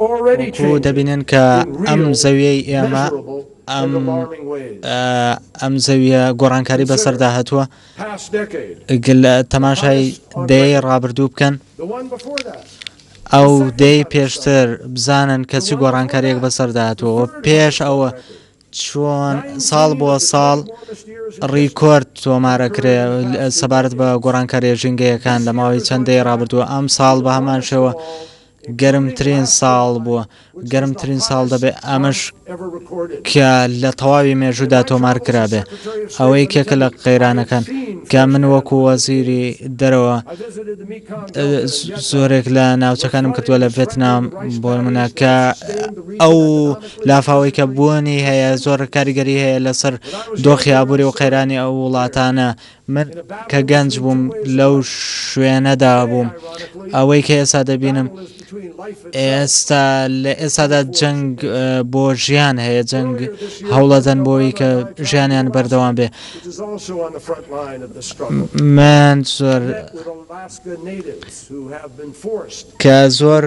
وەکو دەبینن کە ئەم زەویەی ئێمە ئەم ئەم زەویە گۆڕانکاری بەسەردا هاتووە تەماشای دەیەی ڕابردوو بکەن ئەو دەی پێشتر بزانن کە چ گۆڕانکاریەک بەسەردا هاتووە پێش ئەوە چۆن ساڵ بۆ ساڵ ڕیکۆرد تۆمارەکرێ سەبارەت بە گۆڕانکاریە ژینگەیەکان لە ماوەی چەند دەیە ڕابردووە ئەم ساڵ بە هەمان شێوە گەرمترین ساڵ بووە گەرمترین ساڵ دەبێت ئەمەش کە لە تەواوی مێژوودا تۆمار کرابێ ئەوە یەکێکە لە قەیرانەکان کە من وەکو وەزیری دەرەوە زۆرێک لە ناوچەکانم کردووە لە ڤێتنام بۆ منە کە ئەو لافاوەی کە بوونی هەیە زۆر کاریگەری هەیە لەسەر دۆخی ئابووری و قەیرانی ئەو وڵاتانە من کە گەنج بووم لەو شوێنەدا بووم ئەوەی کە ئێستا دەبینم ئێستا لە ئێستادا جەنگ بۆ ژیان هەیە جەنگ هەوڵەدەن بۆی کە ژیانیان بەردەوام بێ من زۆر کە زۆر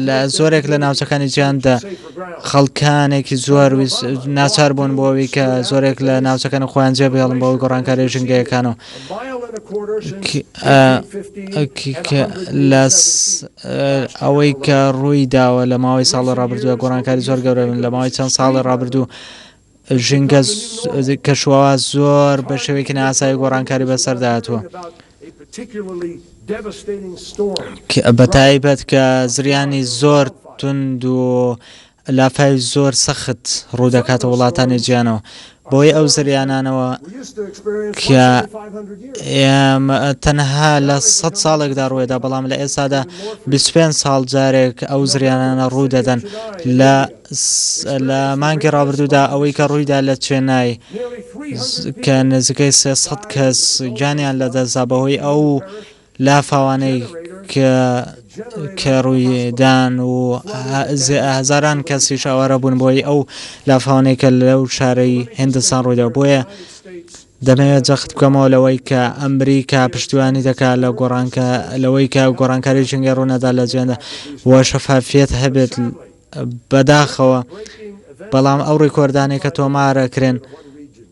لە زۆرێک لە ناوچەکانی جیهاندا خەڵکانێکی زۆر ناچار بوون بۆ ئەوەی کە زۆرێک لە ناوچەکانی خۆیان جێبهێڵن بەهۆی گۆڕانکاری ژینگەیەکان و لە ئەوەی کە ڕووی داوە لە ماوەی ساڵی ڕابردووە گۆڕانکاری زۆر گەورە لە ماوەی چەند ساڵی ڕابردوو ژینگە کەشوهەوا زۆر بە شێوەیەکی نائاسایی گۆڕانکاری بەسەردا هاتووە. بە تایبەت کە زریانی زۆر توند و لافاوی زۆر سەخت ڕوودەکاتە وڵاتانی جیهانەوە. بەهۆی ئەو زریانانەوە کە ئێمە تەنها لە سەد ساڵێکدا ڕووێدا بەڵام لە ئێستادا 25 ساڵ جارێک ئەو زریانانە ڕوو دەدەن لە لە مانگی ڕابردوودا ئەوەی کە ڕوویدا لە چێنای کە نزیکەی 300 کەس گیانیان لەدەستدا بەهۆی ئەو لافاوانەی کە کە ڕوویدان و هەزاران کەسیش ئاوارە بوون بۆی ئەو لافاوانەی کە لەو شارەی هندستان ڕوویدا بۆیە دەمەوێت جەخت بکەمەوە لەوەی کە ئەمریکا پشتیوانی دەکات لە گۆڕانکە لەوەی کە گۆڕانکاری ژینگە ڕوونەدا لە جیهاندا و شەفافیەت هەبێت بەداخەوە بەڵام ئەو ڕیکۆردانەی کە تۆمارەکرێن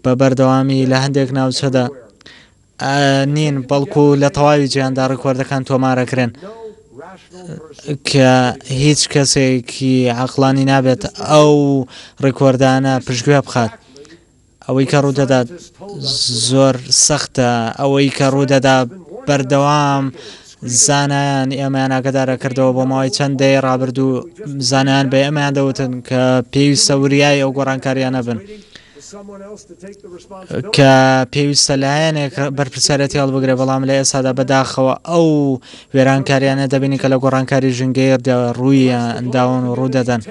بە بەردەوامی لە هەندێک ناوچەدا نین بەڵکو لە تەواوی جیهاندا ڕیکۆردەکان تۆمارەکرێن کە هیچ کەسێکی عەقڵانی نابێت ئەو ڕیکۆردانە پشتگوێ بخات. ئەوەی کە ڕوودەدات زۆر سەختە، ئەوەی کە ڕوودەدا بەردەوام زانایان ئێمەیان ئاگادارە کردەوە بۆ ماوەی چەند دەیە ڕابردوو زانایان بە ئێمەیان دەوتن کە پێویستە وریای ئەو گۆڕانکاریانە بن کە پێویستە لایەنێک بەرپرسیارەتی هەڵبگرێ بەڵام لە ئێستادا بەداخەوە ئەو وێرانکاریانە دەبینی کە لە گۆڕانکاری ژینگەیەدا ڕوویان داون و ڕوودەدەن.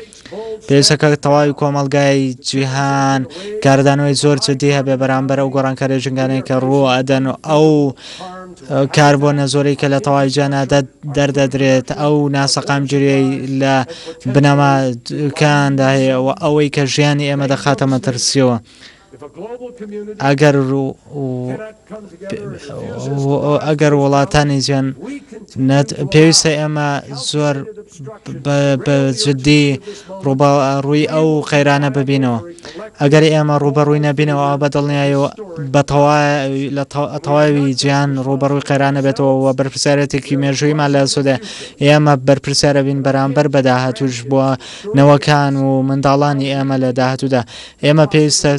پێویستە کە تەواوی کۆمەڵگای جیهان کاردانەوەی زۆر جدی هەبێ بەرامبەر ئەو گۆڕانکاری ژینگانەی کە ڕوو ئەدەن و ئەو کاربۆنە زۆرەی کە لە تەواوی جیهاندا دەردەدرێت ئەو ناسەقامگیریەی لە بنەماکاندا هەیە و ئەوەی کە ژیانی ئێمە دەخاتە مەترسیەوە. ئەگەر ئەگەر وڵاتانی جیهان پێویستە ئێمە زۆر بە جدی ڕووبەڕووی ئەو قەیرانە ببینەوە ئەگەر ئێمە ڕووبەڕووی نەبینەوە بە دڵنیایەوە بە لە تەواوی جیهان ڕووبەڕووی قەیرانە بێتەوە و بەرپرسیارێتێکی مێژوویمان لە ئەستۆدایە ئێمە بەرپرسیارە بین بەرامبەر بە داهاتووش بۆ نەوەکان و منداڵانی ئێمە لە داهاتوودا ئێمە پێویستە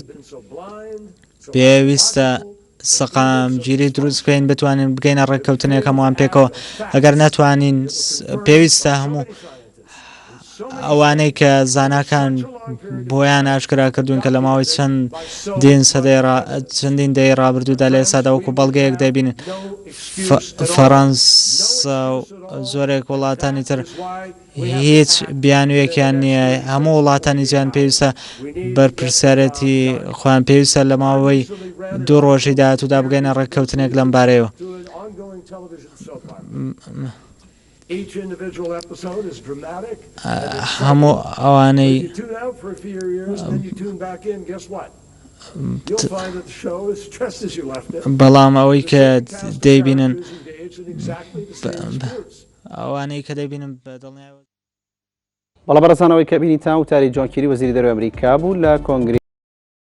پێویستە سەقامگیری دروست بکەین بتوانین بگەینە ڕێککەوتنێک هەمووان پێکەوە ئەگەر ناتوانین پێویستە هەموو ئەوانەی کە زاناکان بۆیان ئاشکرا کردوون کە لە ماوەی چەند دین سەدەی چەندین دەی ڕابردوودا لە ئێستادا وەکو بەڵگەیەک دەبینن فەڕەنسا و زۆرێک وڵاتانی تر هیچ بیانوویەکیان نییە، هەموو وڵاتانی جیهان پێویستە بەرپرسیارێتی خۆیان پێویستە لە ماوەی دوو ڕۆژی داهاتوودا بگەینە ڕێککەوتنێک لەم بارەیەوە. هەموو ئەوانەی بەڵام ئەوەی کە دەیبینن ئەوانەی کە دەیبینن بە دڵنیایەوە. بەڵێ بەڕێزان ئەوەی کە بینیتان وتاری جۆن کیری وەزیری دەرەوەی ئەمریکا بوو لە کۆنگرەی.